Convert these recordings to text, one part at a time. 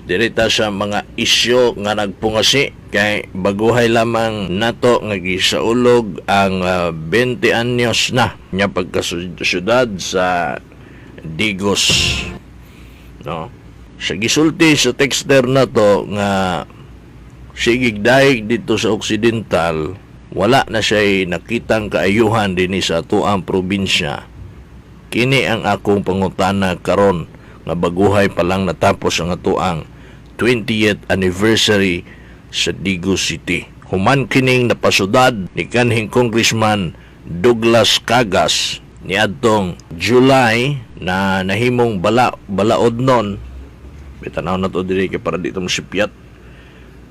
Dirita sa mga isyu nga nagpungasi kay baguhay lamang nato nga gisaulog ang 20 anyos na nga pagkasyudad sa Digos, no? Sa gisulti sa texter nato nga sigig dayeg dito sa Occidental, wala na siya'y nakitang kaayuhan dinhi sa atoang probinsya. Kini ang akong pangutana karon nga baguhay pa lang natapos ang atoang 20th anniversary sa Digos City. Human kining napasudad ni kanhing Congressman Douglas Cagas niadtong July na nahimong balaod nun. Bitanaw na to diri kay para di to masipyat.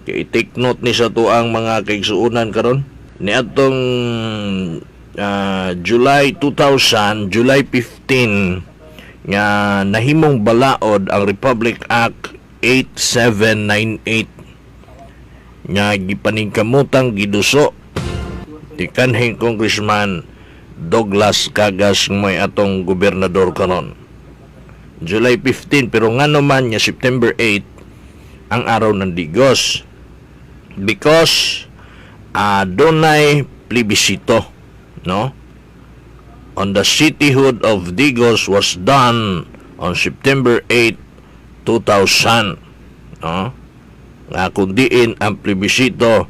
Kay i-take note ni sa tuang mga kaigsuonan karon. Niadtong July 2000, July 15, nga nahimong balaod ang Republic Act 8798 nga gipaningkamutang giduso ni kanhing Congressman Douglas Cagas nga may atong gobernador karon. July 15, pero nga naman nga September 8 ang Araw ng Digos? Because dunay plebisito, no, on the cityhood of Digos was done on September 8, 2000, no, nga kung diin ang plebisito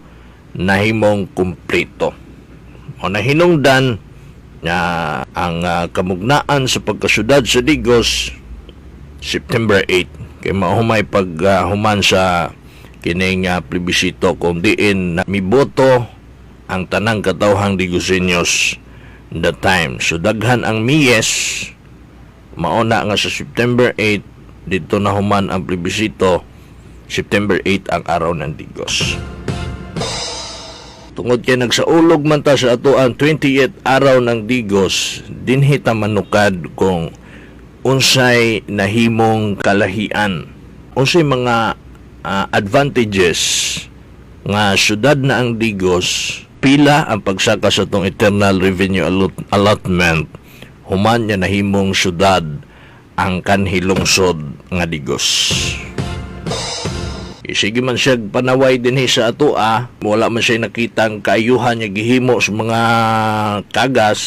nahimong kumpleto o nahinungdan nga ang kamugnaan sa pagkasyudad sa Digos September 8 kay mahumay pag human sa kining plebisito kung diin na miboto ang tanang katawhang Digoseños the time. So daghan ang mi-yes, mauna nga sa September 8 dito na human ang plebisito, September 8 ang Araw ng Digos. Tungod kay nagsaulog man ta sa atoang 20th Araw ng Digos, dinhi ta manukad kung unsay nahimong kalahian, unsay mga advantages nga syudad na ang Digos, pila ang pagsaka sa atong internal revenue allotment human nga nahimong syudad ang kanhi lungsod nga Digos. Sige man siya panaway dinhi sa atoa, wala man siya nakitang kaayuhan nga gihimo sa mga Kagas.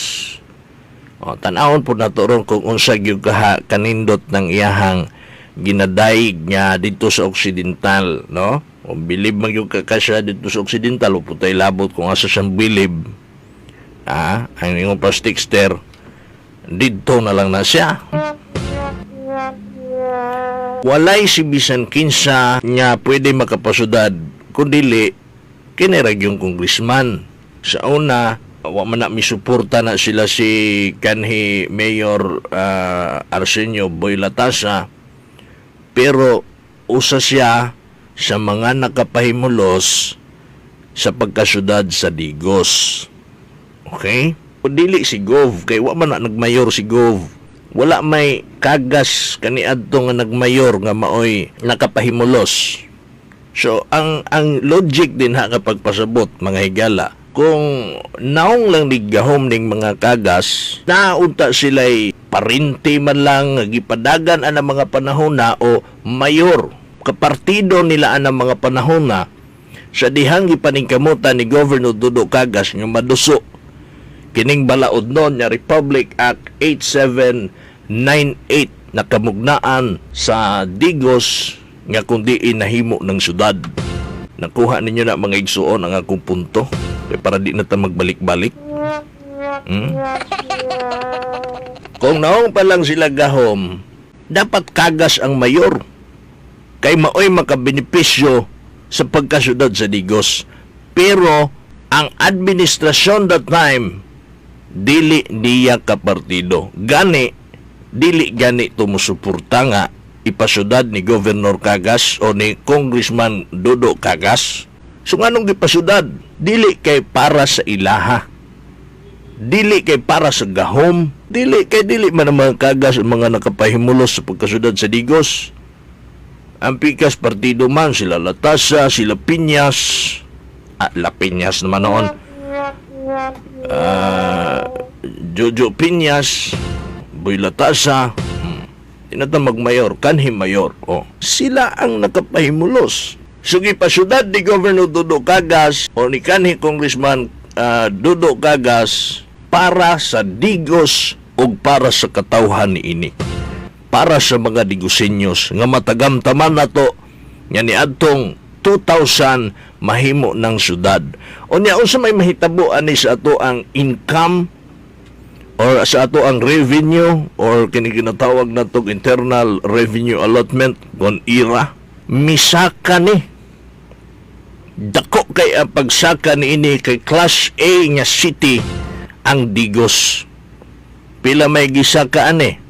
O, tan-awon po nato ron kung unsa gyud kaha kanindot ng iyahang ginadayeg nga dito sa Occidental, no? O bilib man gyud ka siya dito sa Occidental o putay labot kung asa siyang bilib. Ah, ang ingon pa stickster didto na lang na siya. Walay si bisan kinsa nga pwede makapasudad kun dili kini ra yung congressman. Sa una, wa man na misuporta na sila si kanhi Mayor Arsenio Boy Latasa, pero usa siya sa mga nakapahimulos sa pagkasyudad sa Digos. Okay? O dili si Gov kay wa man na nagmayor si Gov. Wala may Kagas kaniadto nga nagmayor nga maoy nakapahimulos. So ang logic din ha kapag pasabot, mga higala, kung naong lang ni gahom ning mga Kagas, naunta sila'y parinti man lang nga gipadagan ang mga panahon na o mayor kapartido nila ang mga panahon na sa dihang gipaningkamutan ni Governor Dudo Cagas nga maduso kining balaod nun nga Republic Act 8798 na kamugnaan sa Digos nga kundi nahimo ng syudad. Nakuha ninyo na, mga igsuon, ang akong punto? Kay para di na ta magbalik-balik. Kung naong pa lang sila gahom, dapat Kagas ang mayor. Kay maoy makabenepisyo sa pagkasyudad sa Digos. Pero ang administrasyon that time, dili niya kapartido. Gani, dili gani tumusuporta nga ipasyudad ni Governor Cagas o ni Congressman Dodo Cagas. So nganong gipasyudad? Dili kay para sa ilaha. Dili kay para sa gahom. Dili kay dili man ang mga Cagas ang mga nakapahimulos sa pagkasyudad sa Digos. Ang pikas partido man sila Latasa, sila Piñas. Ah, La Piñas naman noon. Ah, Jojo Piñas, Boy Latasa. Di na ta magmayor, kanhi mayor. Oh, sila ang nakapahimulos. So gipasyudad ni Governor Dodo Cagas o ni kanhi Congressman Dodo Cagas para sa Digos o para sa katawhan niini. Para sa mga Digusenyos nga matagamtaman nato nga niadtong 2000 mahimo ng syudad. Unya, unsa may mahitabo ani sa ato ang income or sa ato ang revenue or kini ginatawag natong internal revenue allotment kon IRA? Misaka ni, dako kay ang pagsaka niini kay Class A nga city ang Digos. Pila may gisaka ani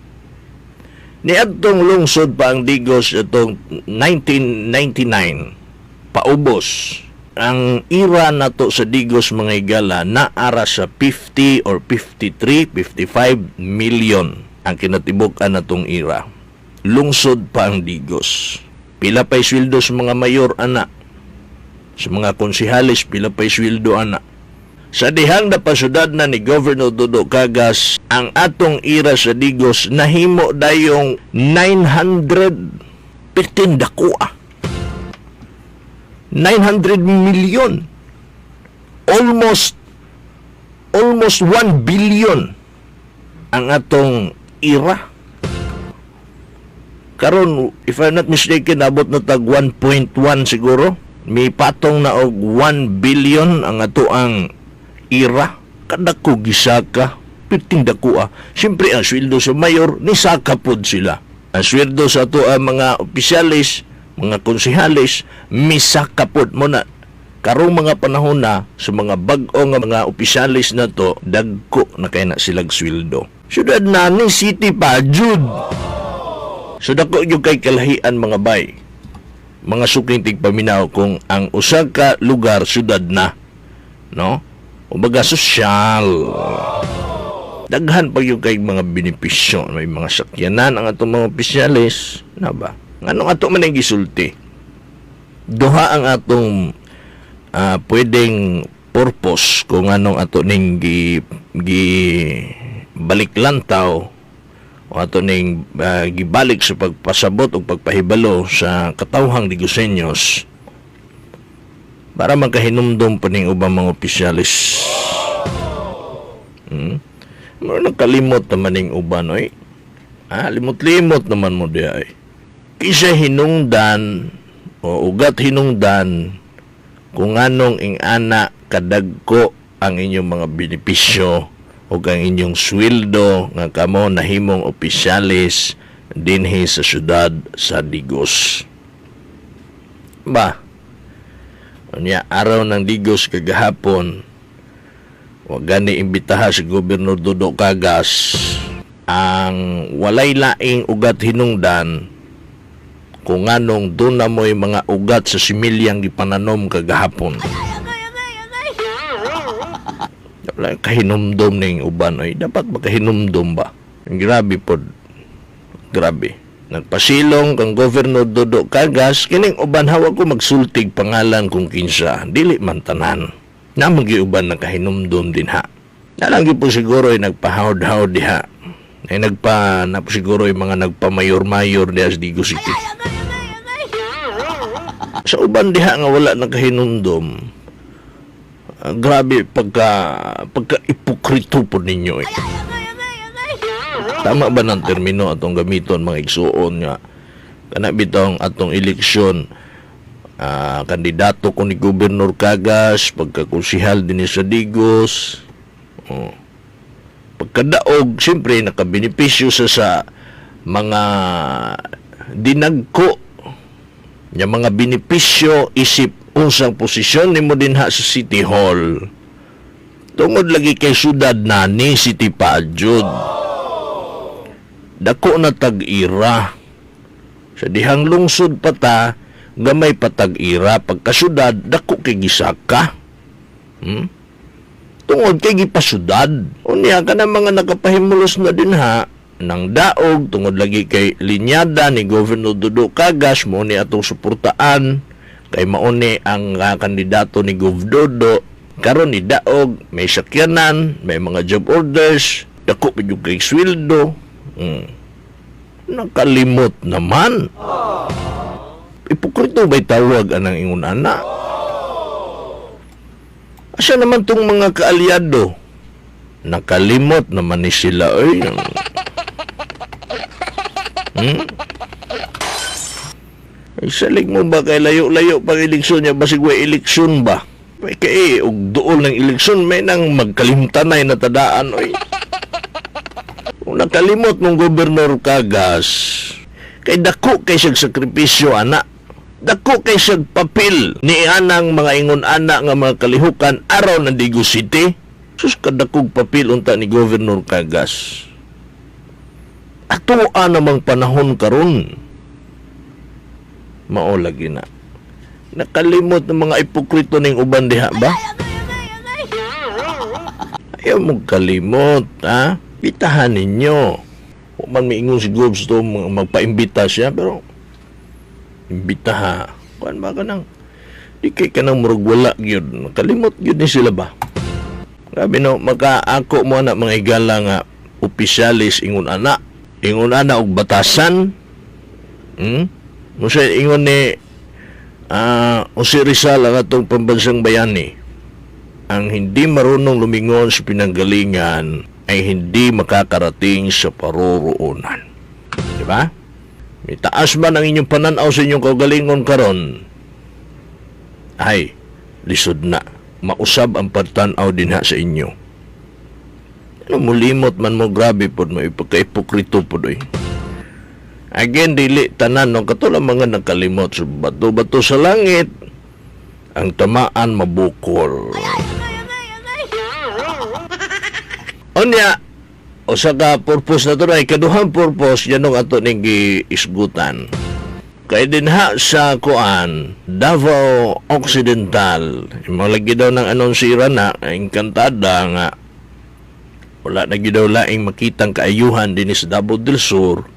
niadtong lungsod pa ang Digos itong 1999 paubos? Ang IRA nato sa Digos, mga higala, naara sa 50 or 53, 55 million ang kinatibuk-an natong IRA. Lungsod pa ang Digos. Pila pa'y sweldo sa mga mayor ana? Sa mga konsihales, pila pa'y sweldo ana? Sa dihang napasyudad na ni Governor Dodo Cagas, ang atong IRA sa Digos nahimo dayong 915. Dako ah. 900 million. Almost 1 billion ang atong IRA. Karon, if I'm not mistaken, abot na tag 1.1 siguro. May patong na og 1 billion ang ato ang IRA. Kadako gisaka. Pirting dako ah. Siyempre, ang sweldo sa mayor, nisaka pod sila. Ang sweldo sa ato ang mga opisyales, mga konsehales, misaka pod mo na. Karong mga panahon na sa mga bag-o nga mga opisyales na to, dagko na kay na silag sweldo. Syudad na ni, city pa, jud. So dako yung kay kalahian, mga bay. Mga suking tigpaminaw, kung ang usa ka lugar syudad na, no? Kumbaga sosyal. Daghan pa yung kay mga benepisyo, may mga sakyanan ang atong mga opisyales, na ba? Nganong ato man ang gisulti? Duha ang atong pwedeng purpose kung anong ato ning gi balik lantaw o ato ning gibalik sa pagpasabot o pagpahibalo sa katawhang Digusenyos para makahinumdom pa ning ubang mga opisyalis. Mo nagkalimot naman ning uban oy. Ah, limot-limot naman mo diha ay. Kisa hinungdan o ugat hinungdan kung anong ing-ana kadagko ang inyong mga benepisyo o ang inyong sweldo nga kamo nahimong opisyalis dinhi sa syudad sa Digos. Ba? Unya, araw ng Digos kagahapon, wa gani imbitaha si Gobernador Dodo Cagas. Ang walay laing ugat hinungdan kung anong doon na mo'y mga ugat sa similyang gipananom kagahapon. Wala kahinumdom ning uban ay dapat makahinumdom ba? Grabe pod. Grabe. Nagpasilong kang Governor Dodo Cagas kining uban, hawa ko magsultig pangalan kung kinsa, dili man tanan. Namang uban nakahinumdom din ha. Nalang gyud po siguro ay nagpahawd-hawd diha. Ay nagpa na po siguro yung mga nagpamayor-mayor diha sa Digos City. Sa uban diha nga wala nakahinumdom, grabe pagka ipokrito po ninyo eh. Tama ba ng termino atong gamiton, mga igsuon, nga kana bitong atong eleksyon, kandidato ko ni Gobernador Cagas pagkakonsihal din sa Digos? Oh. Pagkadaog, siyempre nakabenepisyo sa mga dinagko nga mga benepisyo isip unsang posisyon nimo dinha sa City Hall tungod lagi kay syudad na ni, city pa jud, dako na tag-ira. Sa dihang lungsod pa ta, gamay pa tag-ira, pagkasyudad dako kay gisaka, Tungod kay gipasyudad. Unya, kana mga nakapahimulos na din ha nang daog tungod lagi kay linyada ni Governor Dodo Cagas, mo ni atong suportaan kay mauni ang kandidato ni Gov Dodo. Karon ni daog, may sakyanan, may mga job orders, dako pa jud kay sweldo. Nakalimot naman. Ipokrito ba'y tawag anang ingon ana? Asa naman tong mga kaalyado? Nakalimot naman ni sila, oy. Ay, salig mo ba kay layo-layo pang eleksyon niya, basig way eleksyon ba? May kay og duol ng eleksyon may nang magkalimtanay na tadaan, oy. Kung nakalimot mong Gobernador Cagas, kay dako kay siyag sakripisyo ana. Dako kay siyag papel ni anang mga ingon ana nga mga kalihukan araw ng Digos City. Sus, kadakog papel unta ni Governor Cagas. Atoa namang panahon karon. Mao lagi na. Nakalimot ng mga ipokrito ning uban diha ba? Ayaw mo kalimot, ha? Bitahan ninyo. Wa man miingon si Gobs to magpaimbita siya, pero imbita ha. Kuan ba ka nang di kay ka nang murag wala gyud. Kalimot gyud ni sila ba? Grabe no, makaako mo na mga higala nga opisyalis ingon ana. Ingon ana og batasan. Musa ingon ni Jose Rizal, ang atong pambansang bayani, ang hindi marunong lumingon sa pinanggalingan ay hindi makakarating sa paroroonan. Di ba? May taas man ang inyong pananaw sa inyong kaugalingon karon, ay, lisod na. Mausab ang pagtanaw dinha sa inyo. Ano, mulimot man mo, grabe pod mo, ipagka-ipokrito pod, oy. Again, dili tanan, no, katulad mga nakalimot sa bato-bato sa langit, ang tamaan mabukol. Unya, usa ka purpose na to na, ikaduhang purpose, yan ang ato ning giisgutan. Kay dinha sa kuan, Davao Occidental, yung mga lagi daw ng anonsira na, engkantada nga, wala na gyud daw laing makitang kaayuhan dinhi sa Davao del Sur.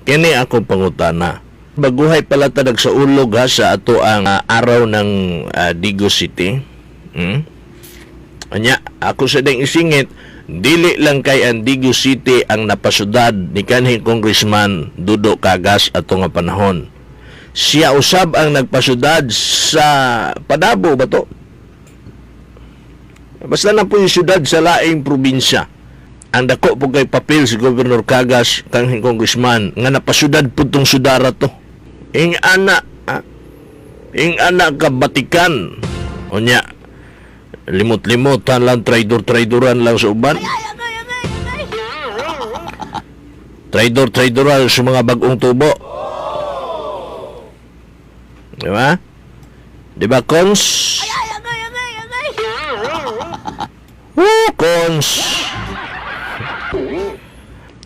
Kini akong pangutana. Baguhay pala ta nagsaulog ha sa ato ang araw ng Digos City. Anya, ako sa ding isingit, dili lang kay ang Digos City ang napasudad ni kanhing Congressman Dudo Cagas ato nga panahon. Siya usab ang nagpasudad sa Padabo ba to? Basta na po yung syudad sa laing probinsya. Ang dako po kay papel si Governor Cagas kanhing congressman nga napasudad po tong sudara to. Ing ana, ha? Ing ana ka batikan. Unya, limot-limotan lang, traidor-traidoran lang sa uban. Traidor-traidoran sa mga bagong tubo. Di ba? Di ba, Cons? Woo, Cons!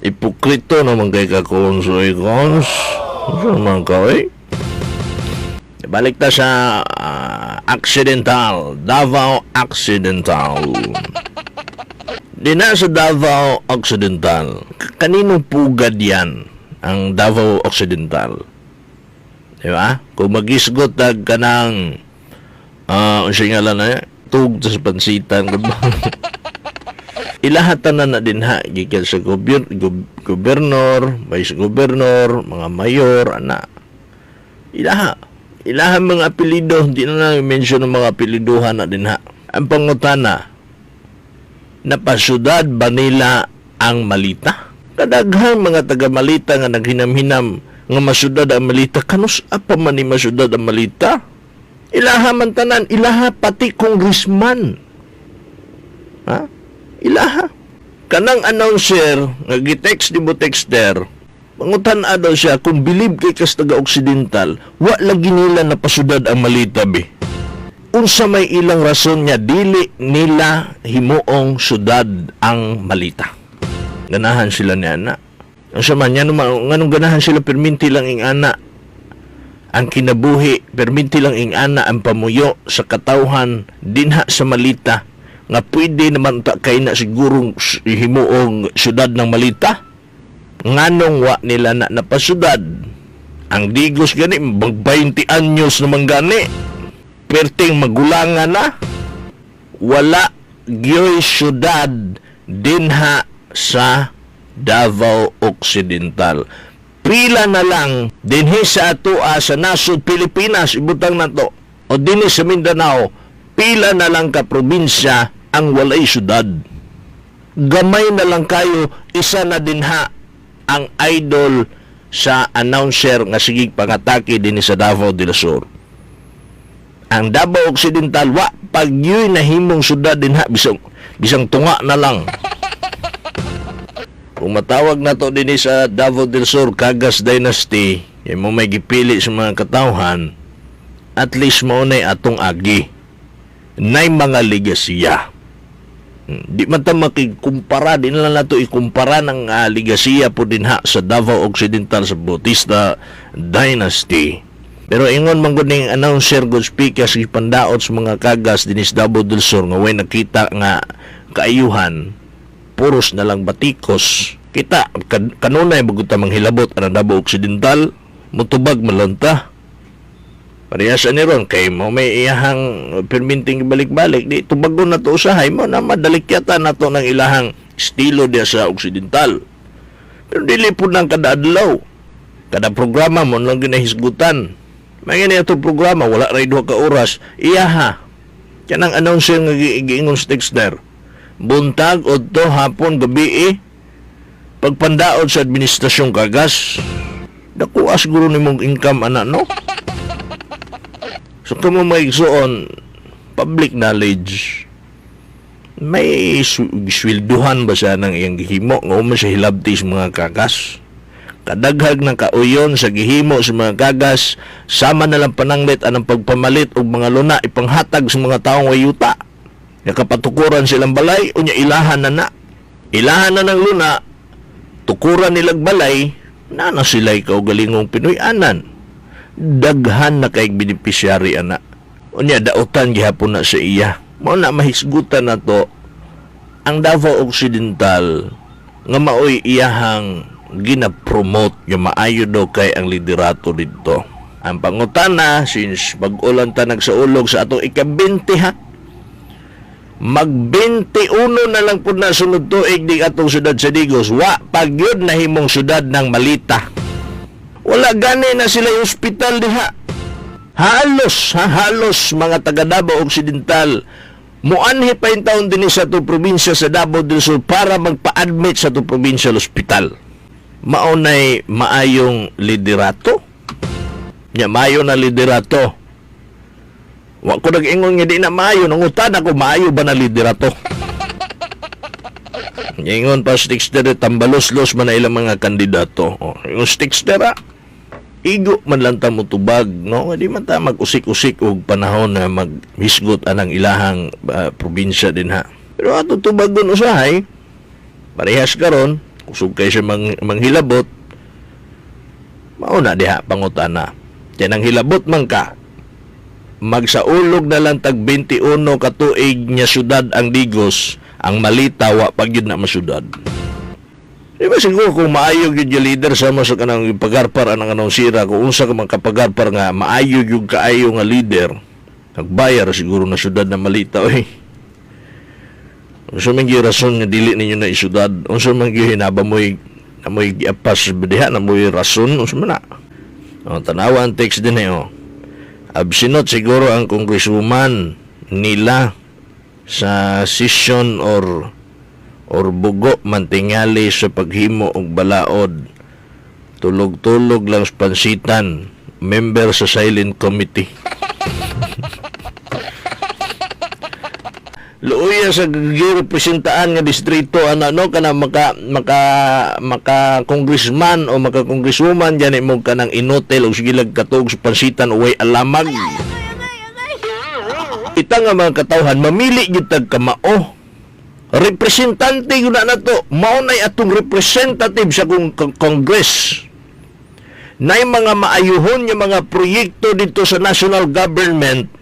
Ipokrito naman kay ka, Cons, oy, Cons. Ano naman ka, oy? Balik ta sa Occidental, Davao Occidental. Dina sa Davao Occidental, kanino pugad yan ang Davao Occidental? Di ba? Kung magisgot tag kanang unsa nga lang na tug sa pansitan gud ba? Ilaha tanan na dinha gikan sa gobernador, vice governor, mga mayor ana. Ilaha. Ilaha mga apelyido, di na lang mention ng mga apelyiduhan na dinha. Ang pangutana, napasyudad ba nila ang Malita? Kadaghang mga taga Malita nga naghinam-hinam nga masyudad ang Malita, kanus apa man ni masyudad ang Malita? Ilaha man tanan, ilaha pati congressman. Ha? Ilaha. Kanang announcer nga gi-text ni mo texter, mangutan-a daw siya kung believe kay kas taga Occidental, wa lagi nila napasyudad ang Malita be. Unsa may ilang rason nga dili nila himuong syudad ang Malita? Ganahan sila ni ana. Unsa man yan, nganong ganahan sila perminti lang ing ana ang kinabuhi, perminti lang ing ana ang pamuyo sa katawhan dinha sa Malita nga pwede naman ta kay na sigurong himuong syudad ng Malita. Nganong wa nila na napasyudad? Ang Digos gani mag 20 anyos naman gani, perting magulangan na, wala gyoy syudad dinha sa Davao Occidental. Pila na lang dinhi sa atoa sa nasod Pilipinas, ibutang nato, o dinhi sa Mindanao, pila na lang ka probinsya ang walay syudad. Gamay na lang kayo, isa na dinha ang idol sa announcer nga sigig pangatake dinhi sa Davao del Sur. Ang Davao Occidental, wa pag yuy nahimong syudad dinha, bisang bisang tunga na lang. Kung matawag na to dinhi sa Davao del Sur, Kagas Dynasty, kay mo may gipili sa mga katawhan, at least mao nay atong agi. Nay mga ligasiya. Di man ta makikumpara, di na lang nato ikumpara ng ligasiya po dinha sa Davao Occidental sa Bautista Dynasty. Pero ingon man gud ning announcer, good speaker, sa pandaot sa mga kagas dinhi sa Davao del Sur nga way nakita nga kaayuhan, puros na lang batikos. Kita kanunay bugod ta manghilabot ang Davao Occidental, mutubag man lang ta. Parehas ni ron kay mo may iyahang perminting balik-balik, di tubagon na to usahay mo na madalikyatan na to ng ilahang estilo diya sa Occidental. Pero dili po nang kada adlaw. Kada programa mo lang ginahisgutan. May gani ato programa, wala ray 2 ka oras, iyaha. Kanang announcer nga giingon sa texter. Buntag, udto, hapon, gabi eh. Pagpandaot sa administrasyong kagas, dakuha siguro nimong income ana, no? So kamo maigsuon, public knowledge, may swelduhan ba siya ng iyang gihimo nga human siya hilabti sa mga kagas? Kadaghag ng kauyon sa gihimo sa mga kagas, sama na lang pananglit anang pagpamalit og mga luna ipanghatag sa mga taong wayuta. Nakapatukuran silang balay, unya ilahan na na. Ilahan na ng luna, tukuran nilang balay, na na sila'y kaugalingong Pinoy-anan. Daghan na kay beneficiary ana. Unya dautan gihapon na sa iya. Mao na mahisgutan na to ang Davao Occidental nga maoy iyahang gina-promote nga maayo daw kay ang liderato didto. Ang pangutana, since bag-o lang ta nagsaulog sa atong ika-20 ha, mag 21 na lang pud na sunod tuig di atong syudad sa Digos, wa pag yun nahimong syudad ng Malita. Wala gani na sila yung ospital diha. Halos, ha, halos mga taga Davao Occidental muanhi pa yung taon din sa atong probinsya sa Davao del Sur para magpa-admit sa atong provincial hospital. Maunay maayong liderato. Nya maayo na liderato. Wa ko nag-ingon nga di na maayo, nangutan ako maayo ba na liderato. Ingon pa stickster, tambalos-los man na ilang mga kandidato. Oh, yung stickster ah, igo man lang ta motubag, no? Di man ta mag-usik-usik og panahon na maghisgot anang ilahang probinsya din ha. Pero ato tubagon usahay, parehas karon, kusog kay siya manghilabot, mao na diha pangutana. Yan ang hilabot man ka, magsaulog na lang tag 21 ka tuig nya syudad ang Digos, ang Malita wa pag yun na masyudad. Di ba siguro kung maayo gyud yung leader sa mo sa kanang pagarpar anang anong sira, kung unsa ka man kapagarpar nga maayo gyud kaayo nga leader, nagbayar siguro na syudad na Malita oy. Unsa man gyud rason nga dili ninyo na isyudad? Unsa man gyud hinaba mo'y namoy giapas diha, namoy rason, unsa man na? Oh, tanawa ang text din eh, oh. Absinot siguro ang congresswoman nila sa session or bugo man tingali sa paghimo og balaod. Tulog-tulog lang sa pansitan, member sa silent committee. Luoya sa girepresentaan nga distrito ana, no, kana maka maka maka congressman o maka congresswoman gani mo kanang inotel og sige lag katog sa pansitan uway alamag. Ita nga mga katawhan mamili gyud tag kamao. Representante gyud na nato, mao nay atong representative sa kong Congress. Nay mga maayuhon nga mga proyekto dito sa national government,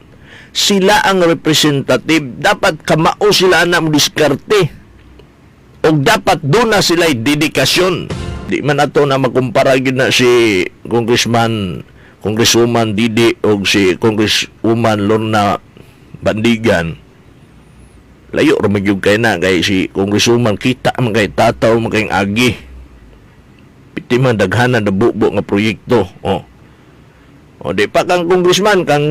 sila ang representative. Dapat kamao sila na mo diskarte. O dapat doon na sila dedikasyon. Di man ato na makumpara gyud na si Congresswoman Didi o si Congresswoman Lorna Bandigan. Layo ra man gyud kay na kay si Congresswoman kita man kay tataw man kay agi. Piti man daghana na bubo nga proyekto. Oh. O di pa kang congressman, kang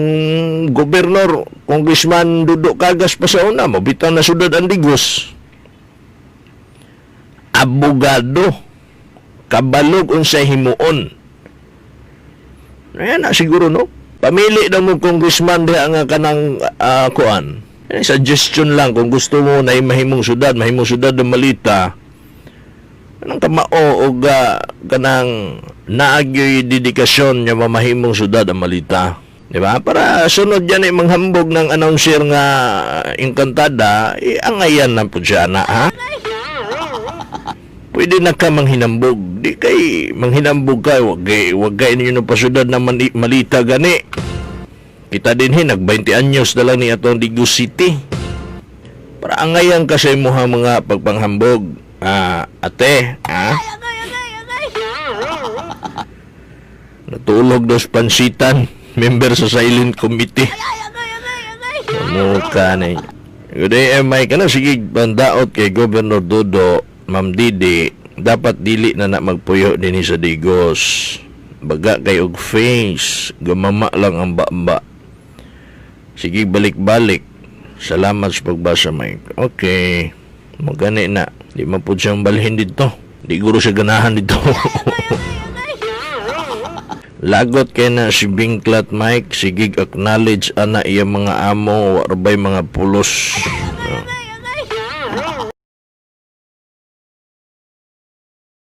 gobernador, Congressman Dudok Cagas pa sa una, mobitaw na syudad ang Digos. Abogado, kabalog unsay himuon. Ayan na siguro, no? Pamili na mo congressman diha nga kanang kuan. Eh, suggestion lang kung gusto mo na mahimong syudad ng Malita. Kanang kamao og kanang naagyoy dedikasyon nga mamahimong syudad ang Malita. Di ba? Para sunod yan ay manghambog ng announcer nga engkantada, eh, angayan na po siya na, ha? Pwede na ka manghinambog. Di kay manghinambog ka, wag kay ninyo na pasyudad na Malita gani. Kita din hin, nag 20 anyos na lang ni atong Digos City. Para angayan ka sa imuha mga pagpanghambog. Ah, ate, ah? Natulog daw sa pansitan, member sa silent committee. Mukha na. Good day, eh, Mike. Ano, sige, bandaot kay Governor Dodo, Ma'am Didi, dapat dili na na magpuyo din sa Digos. Baga kay og face, gumama lang ang bamba. Sige, balik-balik. Salamat sa pagbasa, Mike. Okay. Magani na. Di man po siyang balhin dito. Di guro siya ganahan dito. Lagot kay na si Bingklat, Mike, sige acknowledge ana iya mga amo, wa rabay mga pulos.